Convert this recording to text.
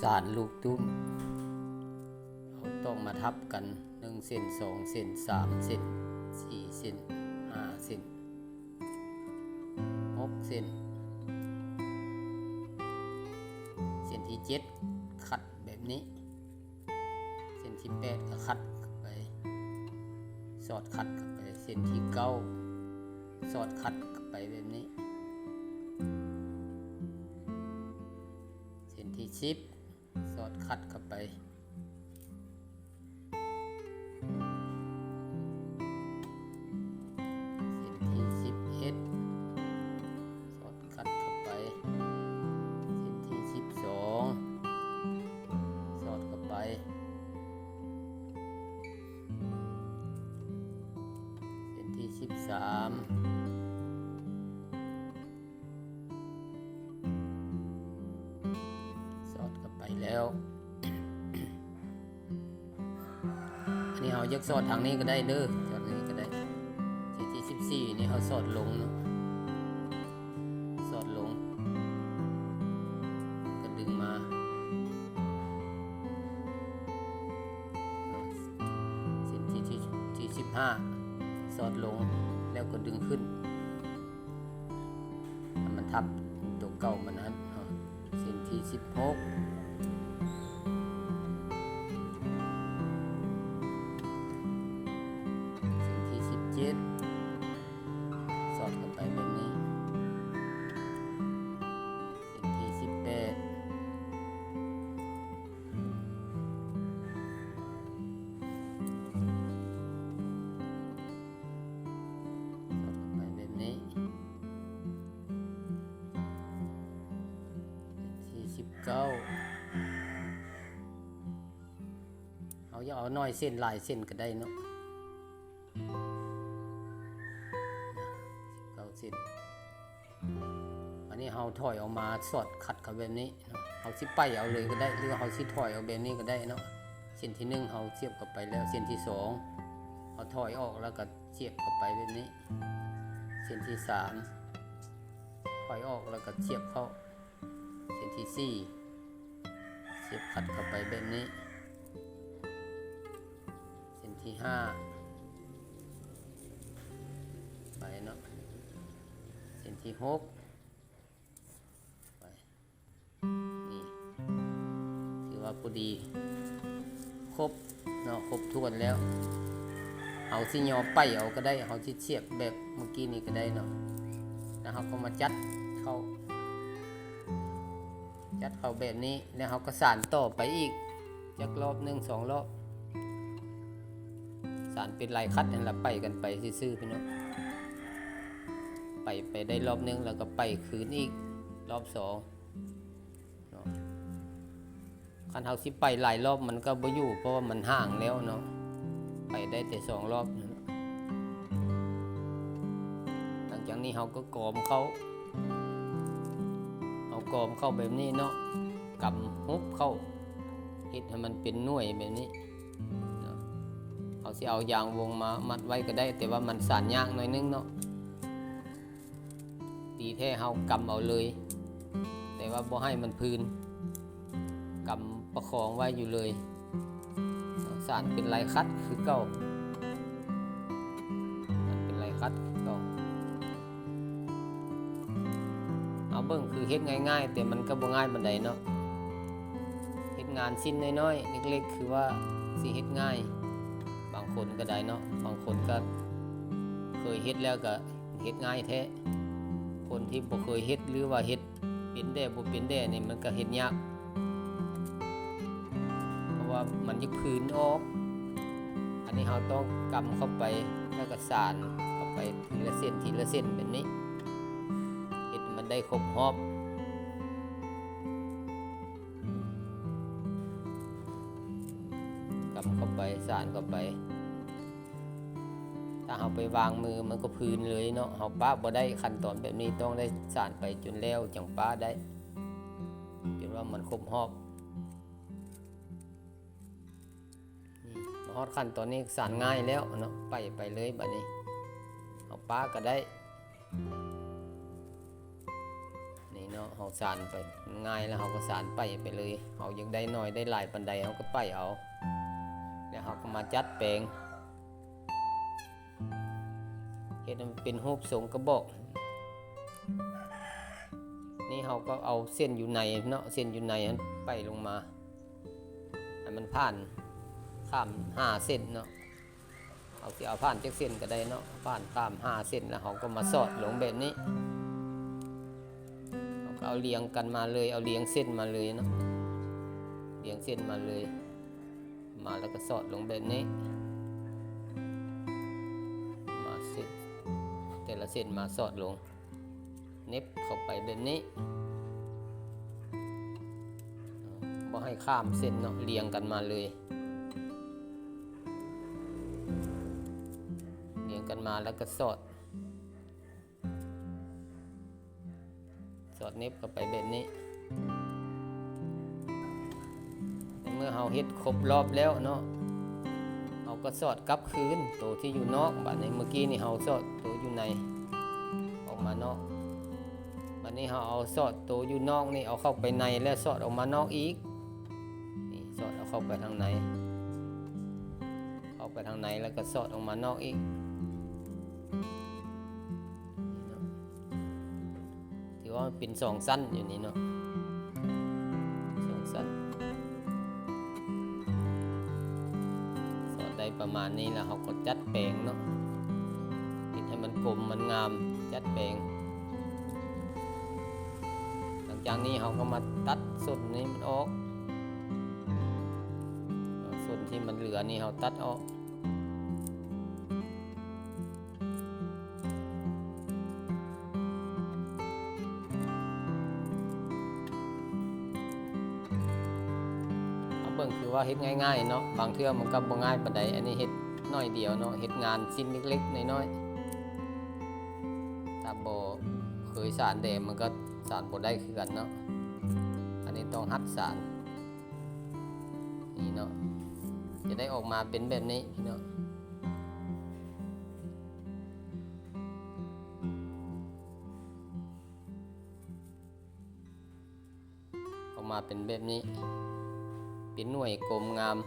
ສານລູກຕຸ້ມ ເຮົາຕ້ອງມາທັບກັນ ໜຶ່ງເສັ້ນ ສອງເສັ້ນ ສາມເສັ້ນ ສີ່ເສັ້ນ ຫ້າເສັ້ນ ຫົກເສັ້ນ ເສັ້ນທີເຈັດ ຂັດແບບນີ້ ເສັ້ນທີແປດກໍຂັດເຂົ້າໄປ ສອດຂັດເຂົ້າໄປ ເສັ້ນທີເກົ້າ ສອດຂັດເຂົ້າໄປແບບນີ້ ເສັ້ນທີສິບ ສອດຂັດເຂົ້າໄປ ເສັ້ນທີສິບເອັດ ສອດຂັດເຂົ້າໄປ ເສັ້ນທີສິບສອງ ສອດເຂົ້າໄປ ເສັ້ນທີສິບສາມ ສອດເຂົ້າໄປແລ້ວ ອັນນີ້ເຮົາຢາກສອດທາງນີ້ກໍໄດ້ເດີ ສອດທາງນີ້ກໍໄດ້ ເສັ້ນທີສິບສີ່ນີ້ເຮົາສອດລົງເນາະ ສອດລົງ ກໍດຶງມາ ເສັ້ນທີ ທີ ທີສິບຫ້າ ສອດລົງ ແລ້ວກໍດຶງຂຶ້ນ ໃຫ້ມັນທັບຕົວເກົ່າມັນຫັ້ນເນາະ ເສັ້ນທີສິບຫົກ ເສັ້ນທີສິບເຈັດ ສອດເຂົ້າໄປແບບນີ້ ເສັ້ນທີສິບແປດ ສອດເຂົ້າໄປແບບນີ້ ເສັ້ນທີສິບເກົ້າ ເຮົາຢາກເອົາໜ້ອຍເສັ້ນຫຼາຍເສັ້ນກໍໄດ້ເນາະ ສິບເກົ້າເສັ້ນ ອັນນີ້ເຮົາຖອຍອອກມາສອດຂັດເຂົ້າແບບນີ້ເນາະ ເຮົາຊິໄປເອົາເລີຍກໍໄດ້ ຫຼືວ່າເຮົາຊິຖອຍເອົາແບບນີ້ກໍໄດ້ເນາະ ເສັ້ນທີໜຶ່ງເຮົາສຽບເຂົ້າໄປແລ້ວ ເສັ້ນທີສອງເຮົາຖອຍອອກແລ້ວກໍສຽບເຂົ້າໄປແບບນີ້ ເສັ້ນທີສາມຖອຍອອກແລ້ວກໍສຽບເຂົ້າ ເສັ້ນທີສີ່ສຽບຂັດເຂົ້າໄປແບບນີ້ ເສັ້ນທີຫ້າໄປເນາະ ເສັ້ນທີຫົກໄປ ນີ້ ຖືວ່າພໍດີ ຄົບເນາະ ຄົບຖ້ວນແລ້ວ ເຮົາຊິຍໍໄປເອົາກໍໄດ້ ເຮົາຊິສຽບແບບເມື່ອກີ້ນີ້ກໍໄດ້ເນາະ ແລ້ວເຮົາກໍມາຈັດເຂົ້າ ຈັດເຂົ້າແບບນີ້ ແລ້ວເຮົາກໍສານຕໍ່ໄປອີກຈັກລອບໜຶ່ງສອງລອບ ສານເປັນລາຍຂັດຫັ້ນລະ ໄປກັນໄປຊື່ໆ ພີ່ນ້ອງ ໄປ ໄປໄດ້ລອບໜຶ່ງ ແລ້ວກໍໄປຄືນອີກລອບສອງເນາະ ຄັນເຮົາຊິໄປຫຼາຍລອບມັນກໍບໍ່ຢູ່ ເພາະວ່າມັນຫ່າງແລ້ວເນາະ ໄປໄດ້ແຕ່ສອງລອບ ຫຼັງຈາກນີ້ເຮົາກໍກອມເຂົ້າ ເຮົາກອມເຂົ້າແບບນີ້ເນາະ ກຳຮຸບເຂົ້າ ເຮັດໃຫ້ມັນເປັນໜ່ວຍແບບນີ້ເນາະ ເຮົາຊິເອົາຢາງວົງມາມັດໄວ້ກໍໄດ້ ແຕ່ວ່າມັນສານຍາກໜ້ອຍໜຶ່ງເນາະ ດີແທ້ເຮົາກຳເອົາເລີຍ ແຕ່ວ່າບໍ່ໃຫ້ມັນຜືນ ກຳປະຄອງໄວ້ຢູ່ເລີຍ ສານເປັນລາຍຂັດຄືເກົ່າ ສານເປັນລາຍຂັດຄືເກົ່າ ເຮົາເບິ່ງຄືເຮັດງ່າຍໆ ແຕ່ມັນກໍບໍ່ງ່າຍປານໃດເນາະ ເຮັດງານຊິ້ນນ້ອຍໆ ເລັກໆ ຄືວ່າຊິເຮັດງ່າຍ ບາງຄົນກໍໄດ້ເນາະ ບາງຄົນກໍເຄີຍເຮັດແລ້ວກໍ ເຮັດງ່າຍແທ້ ຄົນທີ່ບໍ່ເຄີຍເຮັດ ຫຼືວ່າເຮັດເປັນແດ່ບໍ່ເປັນແດ່ນີ້ ມັນກໍເຮັດຍາກ ເພາະວ່າມັນຢາກຜືນອອກ ອັນນີ້ເຮົາຕ້ອງກຳເຂົ້າໄປ ແລ້ວກໍສານເຂົ້າໄປທີລະເສັ້ນ ທີລະເສັ້ນແບບນີ້ ເຮັດໃຫ້ມັນໄດ້ຄົບຮອບ ກຳເຂົ້າໄປ ສານເຂົ້າໄປ ຖ້າເຮົາໄປວາງມືມັນກໍຜືນເລີຍເນາະ ເຮົາປະບໍ່ໄດ້ ຂັ້ນຕອນແບບນີ້ຕ້ອງໄດ້ສານໄປຈົນແລ້ວຈັ່ງປະໄດ້ ຈົນວ່າມັນຄົບຮອບ ນີ້ ມາຮອດຂັ້ນຕອນນີ້ສານງ່າຍແລ້ວເນາະ ໄປ ໄປເລີຍບາດນີ້ ເຮົາປະກໍໄດ້ ນີ້ເນາະ ເຮົາສານໄປ ມັນງ່າຍແລ້ວເຮົາກໍສານໄປ້ໄປເລີຍ. ເຮົາຢາກໄດ້ໜ້ອຍໄດ້ຫຼາຍປານໃດເຮົາກໍໄປ້ເອົາ ແລ້ວເຮົາກໍມາຈັດແປງ ເຮັດໃຫ້ມັນເປັນຮູບຊົງກະບອກ. ນີ້ເຮົາກໍເອົາເສັ້ນຢູ່ໃນເນາະ ເສັ້ນຢູ່ໃນຫັ້ນໄປ້ລົງມາ ໃຫ້ມັນຜ່ານຂ້າມຫ້າເສັ້ນເນາະ. ເຮົາຊິເອົາຜ່ານຈັກເສັ້ນກໍໄດ້ເນາະ ຜ່ານຂ້າມຫ້າເສັ້ນ ແລ້ວເຮົາກໍມາສອດລົງແບບນີ້. ເຮົາກໍເອົາລຽງກັນມາເລີຍ ເອົາລຽງເສັ້ນມາເລີຍເນາະ ລຽງເສັ້ນມາເລີຍ ມາແລ້ວກໍສອດລົງແບບນີ້ ມາເສັ້ນ ແຕ່ລະເສັ້ນມາສອດລົງ ເໜັບເຂົ້າໄປແບບນີ້ ບໍ່ໃຫ້ຂ້າມເສັ້ນເນາະ ລຽງກັນມາເລີຍ ລຽງກັນມາແລ້ວກໍສອດ ສອດເໜັບເຂົ້າໄປແບບນີ້. ໃນເມື່ອເຮົາເຮັດຄົບລອບແລ້ວເນາະ ເຮົາກໍສອດກັບຄືນໂຕທີ່ຢູ່ນອກ. ບາດນີ້ ເມື່ອກີ້ນີ້ເຮົາສອດໂຕຢູ່ໃນອອກມານອກ ບາດນີ້ເຮົາເອົາສອດໂຕຢູ່ນອກນີ້ເອົາເຂົ້າໄປໃນ ແລ້ວສອດອອກມານອກອີກ ນີ້ສອດເອົາເຂົ້າໄປທາງໃນ ເຂົ້າໄປທາງໃນ ແລ້ວກໍສອດອອກມານອກອີກ. ຖືວ່າເປັນສອງຊັ້ນຢູ່ນີ້ເນາະ ສອງຊັ້ນ ສອດໄດ້ປະມານນີ້ແລ້ວ ເຮົາກໍຈັດແປງເນາະ ເຮັດໃຫ້ມັນກົມມັນງາມ ຈັດແປງ. ຫຼັງຈາກນີ້ເຮົາກໍມາຕັດສົ້ນນີ້ມັນອອກ ເອົາສົ້ນທີ່ມັນເຫຼືອນີ້ເຮົາຕັດອອກ. ເຮົາເບິ່ງຄືວ່າເຮັດງ່າຍໆເນາະ ບາງເທື່ອມັນກໍບໍ່ງ່າຍປານໃດ. ອັນນີ້ເຮັດໜ້ອຍດຽວເນາະ ເຮັດງານຊິ້ນເລັກໆນ້ອຍໆ ຖ້າບໍ່ເຄີຍສານແດ່ ມັນກໍສານບໍ່ໄດ້ຄືກັນເນາະ. ອັນນີ້ຕ້ອງຫັດສານ ນີ້ເນາະ ຈະໄດ້ອອກມາເປັນແບບນີ້ພີ່ນ້ອງ ອອກມາເປັນແບບນີ້ ເປັນໜ່ວຍກົມງາມ.